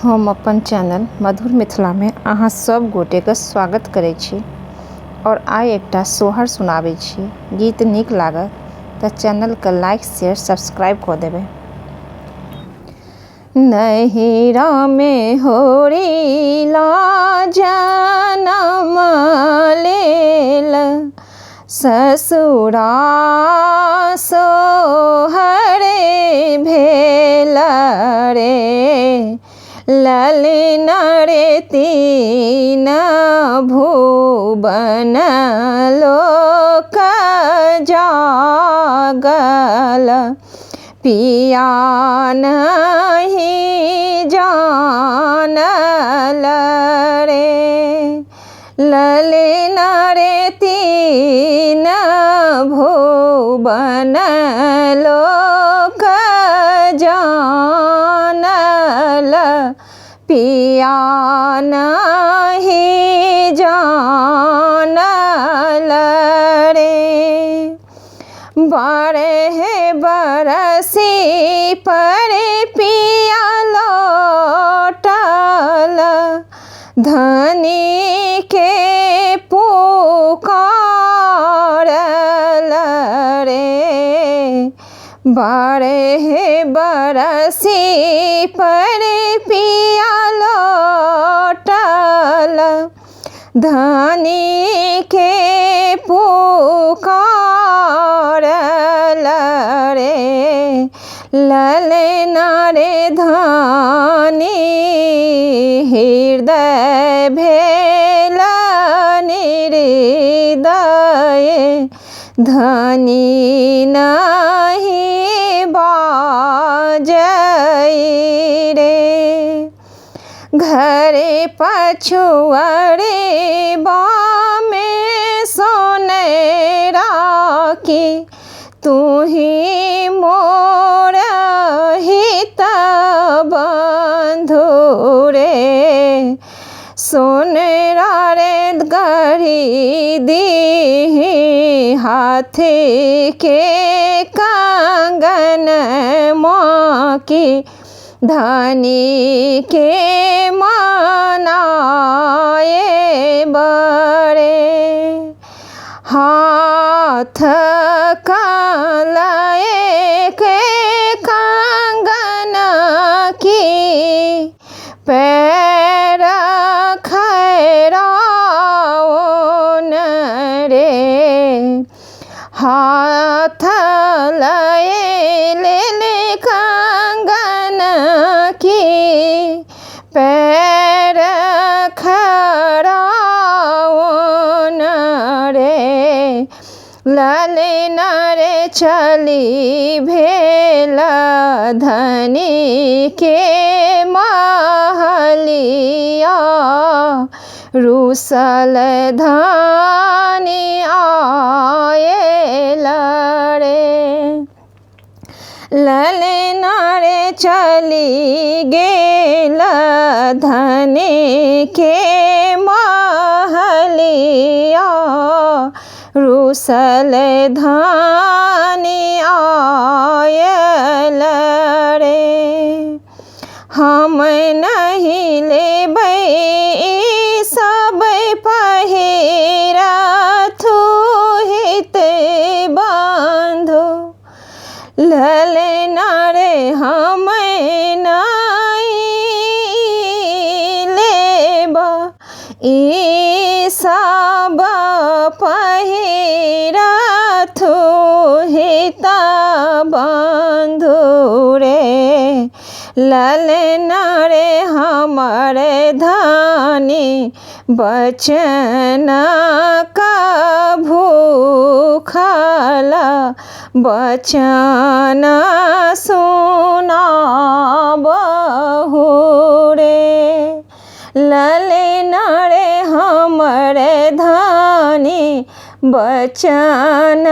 हम अपन चैनल मधुर मिथिलामे अहाँ सब गोटेके स्वागत करै छी आओर आइ एकटा सोहर सुनाबै छी। गीत नीक लागत तऽ चैनलके लाइक शेयर सब्सक्राइब कऽ देबै। नैहरा मे होरी ला जनम लेल, ससुरा सोहर भेल रे। ललना रे तीन भुवन लोक जागल, पिया नहि जानल रे। ललना रे तीन भुवन लोक जानल, पिया नहि जानल रे। बारह बरसी पर पिया लौटल, धनी के पुकारल रे। बारह बरसी पर पिया लौटल, धनी के पुकारल रे। ललना रे धनी हृदय भेल निर्दय, धनी नहि बाजै रे। घरे पछुअरे बामे सोनरा की, तुही मोर हित बंधु रे। सोनरा रे गढ़ी दीही हाथ के कंगन माँ की, धनी के मनाए बड़े। हाथ कलए के कंगन की, पैर खैराउन रे। हाथ लए ले कंगन की, पैर खराउन रे। ललना रे चली भेल धनी के महलिया, रुसल धनी आयल रे। ललना रे चली गेल धनी के महलिया, रुसल धनी आयल रे। हम नहि लेबै सब पहिरथु हित बंधु, ललना रे हम नहि लेब ई सब पहिरथु हित बंधु रे। ललना रे हमर धनी बचन का भूखल, बचन सुनाबहु रे। ललना रे हमर धनी बचन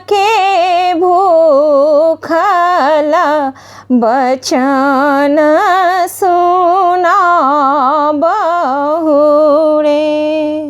के भूखल, बचन सुनाबहु रे।